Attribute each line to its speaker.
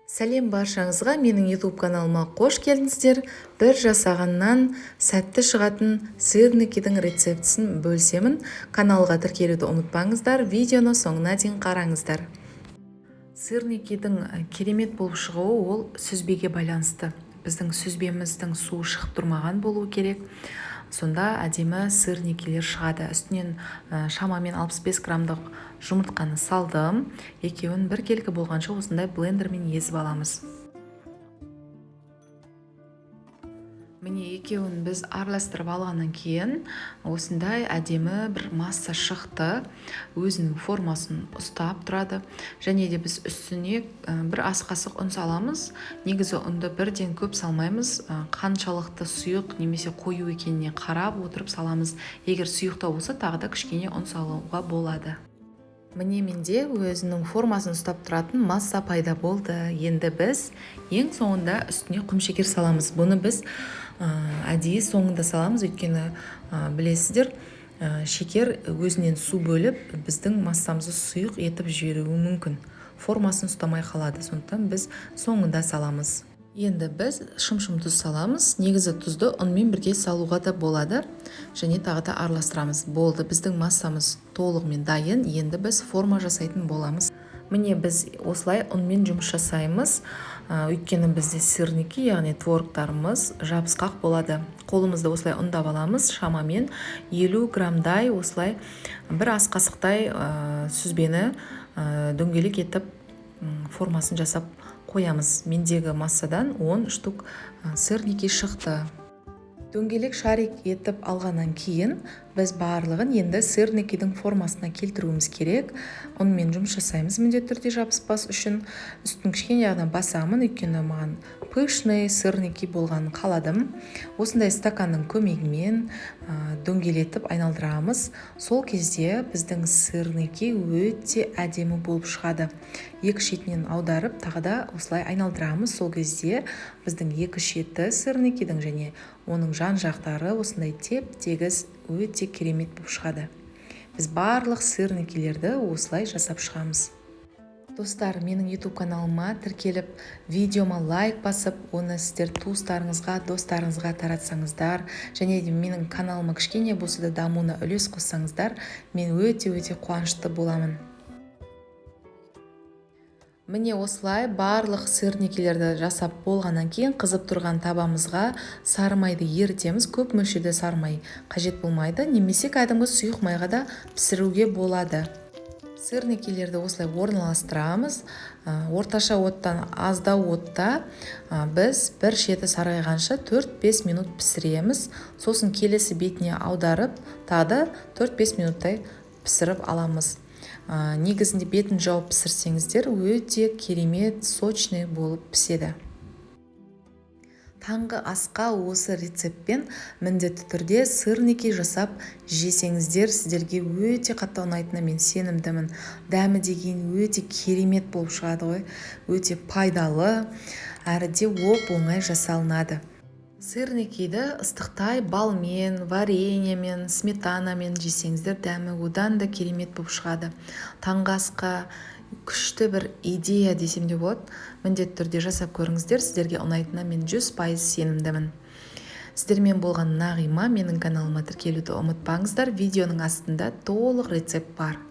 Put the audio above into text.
Speaker 1: Сәлем баршаңызға, менің YouTube каналыма қош келдіңіздер. Бір жасағаннан сәтті шығатын сырникидің рецептісін бөлісемін. Каналға тіркелуді ұмытпаңыздар, видеоны соңына дейін қараңыздар. Сырникидің керемет болып шығуы ол сүзбеге байланысты. Біздің сүзбеміздің суы шығып тұрмаған болуы керек. Сонда әдемі сырникилер шығады. Үстінен шамамен 65 граммдық жұмыртқаны салдым. Екеуін біркелкі болғанша осындай блендермен езіп аламыз. Міне, екеуін біз араластырып алғаннан кейін осындай әдемі бір масса шықты. Өзінің формасын ұстап тұрады. Және де біз үстіне бір ас қасық ұн саламыз. Негізі ұнды бірден көп салмаймыз. Қаншалықты сұйық немесе қою екеніне қарап отырып саламыз. Егер сұйықтау болса, тағы да кішкене ұн салуға болады. Міне, менде өзінің формасын ұстап тұратын масса пайда болды. Енді біз ең соңында үстіне құмшекер саламыз. Бұны біз әдейі соңында саламыз, өйткені білесіздер, шекер өзінен су бөліп, біздің массамызды сұйық етіп жіберуі мүмкін. Формасын ұстамай қалады, сондықтан біз соңында саламыз. Енді біз шым-шым тұз саламыз. Негізі тұзды ұнмен бірге салуға да болады. Және тағы да араластырамыз. Болды, біздің массамыз толығымен дайын. Енді біз форма жасайтын боламыз. Міне, біз осылай ұнмен жұмыс жасаймыз. Өйткені бізде сырники, яғни творогтарымыз жабысқақ болады. Қолымызды осылай ұндап аламыз. Шамамен 50 граммдай осылай бір ас қасықтай сүзбені дөңгелек етіп формасын жасап қоямыз. Мендегі массадан 10 штук сырники шықты. Дөңгелек шарик етіп алғаннан кейін біз барлығын енді сырникидің формасына келтіруіміз керек. Ұнмен жұмыс жасаймыз міндетті түрде жабыспас үшін. Үстін кішкене ғана басамын, өйткені маған пышный сырники болғанын қаладым. Осындай стаканның көмегімен дөңгелетіп айналдырамыз. Сол кезде біздің сырники өте әдемі болып шығады. Екі шетінен аударып, тағы да осылай айналдырамыз. Сол кезде біздің екі шеті сырникидің және оның жан жақтары осындай теп-тегіс өте керемет болып шығады. Біз барлық сырникилерді осылай жасап шығамыз. Достар, менің YouTube каналыма тіркеліп, видеома лайк басып, оны сіздер туыстарыңызға, достарыңызға таратсаңыздар, және де менің каналыма кішкене болса да дамуына үлес қоссаңыздар, мен өте-өте қуанышты боламын. Міне, осылай барлық сырникилерді жасап болғаннан кейін қызып тұрған табамызға сары майды ерітеміз. Көп мөлшерде сары май қажет болмайды, немесе кәдімгі сұйық майға да пісіруге болады. Сырникилерді осылай орналастырамыз. Орташа оттан аздау отта біз бір шеті сарғайғанша 4-5 минут пісіреміз. Сосын келесі бетіне аударып, тағы да 4-5 минуттай пісіріп аламыз. Негізінде бетін жауып пісірсеңіздер, өте керемет сочный болып піседі. Таңғы асқа осы рецептпен міндетті түрде сырники жасап жесеңіздер, сіздерге өте қатты ұнайтынына мен сенімдімін. Дәмі деген өте керемет болып шығады ғой, өте пайдалы, әрі де оп-оңай жасалынады. Сырникиді ыстықтай балмен, вареньемен, сметанамен жесеңіздер, дәмі одан да керемет болып шығады. Таңғы асқа күшті бір идея десем де болады. Міндетті түрде жасап көріңіздер, сіздерге ұнайтынына мен 100% сенімдімін. Сіздермен болған Нағима, менің каналыма тіркелуді ұмытпаңыздар. Видеоның астында толық рецепт бар.